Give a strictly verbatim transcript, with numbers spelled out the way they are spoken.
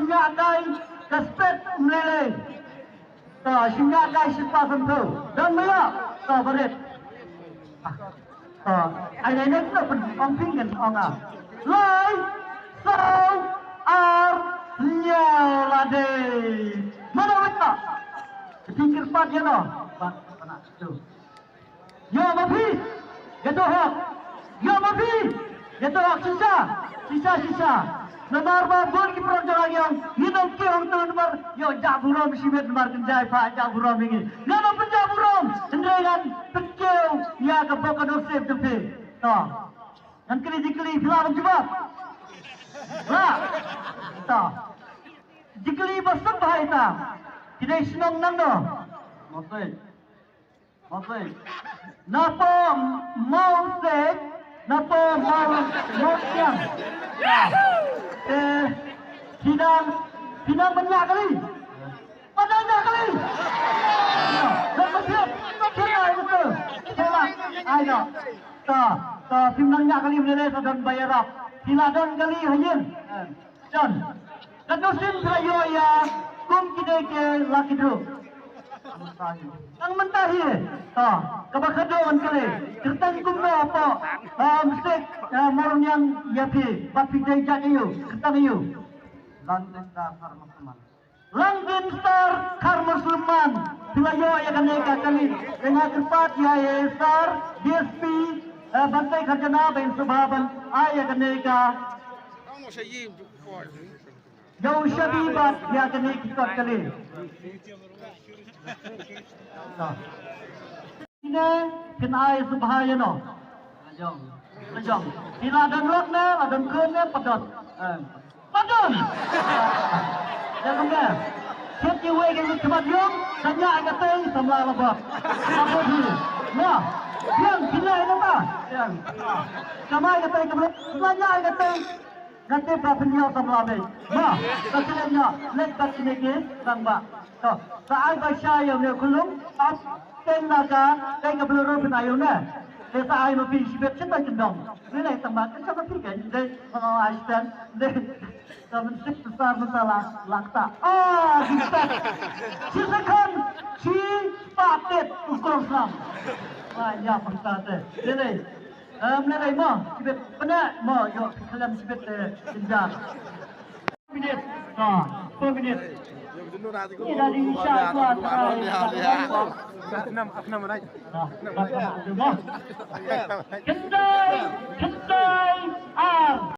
Shynga kai ka spet mlelei. To, shynga kai shipa sanphew. Don maya. To, barit. To, ai nai nek na pun ong ping kan ong a. Lai, saw, ar, hynñiew lade. Mano wita? Kyrpad ïa no. Ba, ba na tu. Ïoh ma phi, ïa to hok. Ïoh ma phi, ïa to hok shisha, shisha, shisha. Namar ba bun ki paralok jong ngi ong, ngi nongkiew hangto namar ïoh jah burom shibit namar kynjai pha jah burom ïa ngi. Ngan ym pynjah burom, hynrei ngan pynkiew ïa ka bok ka nusip jong phi. To. Ngan kylli jingkylli phi lah ban jubab. Lah. To. Jingkylli ba sngewbha ïa ta. Phi dei shnong nangno? Mawsei. Mawsei. Napoh Mawsei, napoh Maw-, Mawsiang. Te phi nang, phi nang ban ñiah kali. Pat nang ñiah kali. Nang ba thied, thied ai betul. Thied ai. Ai no. Ta, ta phim nang ñiah kali mynne sa don ba ïarap. Phi la don kali ha ïing. Don. Katno sien phi la ïoh ïa kum kine ki lucky draw? Tang mynta hi. To, kaba khadduh ngan kylli. Kyrteng kumno hapoh, ah, msik, ah, Mawrniang ïa phi. Bad phi dei jait aïu? Kyrteng aïu? Langdin Star Kharmar Sulaiman. Langdin Star Kharmar Sulaiman. Phi la ïoh ïa kane ka kali. Te nga kyrpad ïa i Sir D S P, eh, Banteikharja na ba in sngewbha ban ai ïa kane ka Ïa u shabi bad ïa kane ki kot kali. Ine kin ai sngewbha ïa no. Lajong. Lajong. Ki la don lok ne, la don khun ne, pat don. Em. Pat don. Ïa kumne. Kit kiwei ki khmat ïong, ka ñiah ka tei, samla la bot. La bot hi. Na. Biang, kin ai na ma. Biang. Ka mai ka tei, ka bla, la ñiah ka tei. Nga tip ba phin ïoh samla beit. Mo, ka khlem ïoh, leit bad kine ki rangbah. To, sa ai ba shai ïa une u khyllung, ap, teng na ka, teng ka Bolero phin ai ïa une. Te sa ai ma phi shibit shita kyndong. Ni lei tang ba, ka shah ma phi ka, dei, ma nga ai shiten, dei. Ka mynsip besar besar la, la kta. Ah, jingstad. Shi second, shi spah tit, u kong sam. Wah, ïa, pangta te. Ni lei. Em, lei lei mo, shibit pyneh mo, ïoh khlem shibit, eh, jynjar. Minit. Ha, sepuluh minit. Ni dah di Isha tuan. Enam, enam naik. Khyndai, khyndai, ar.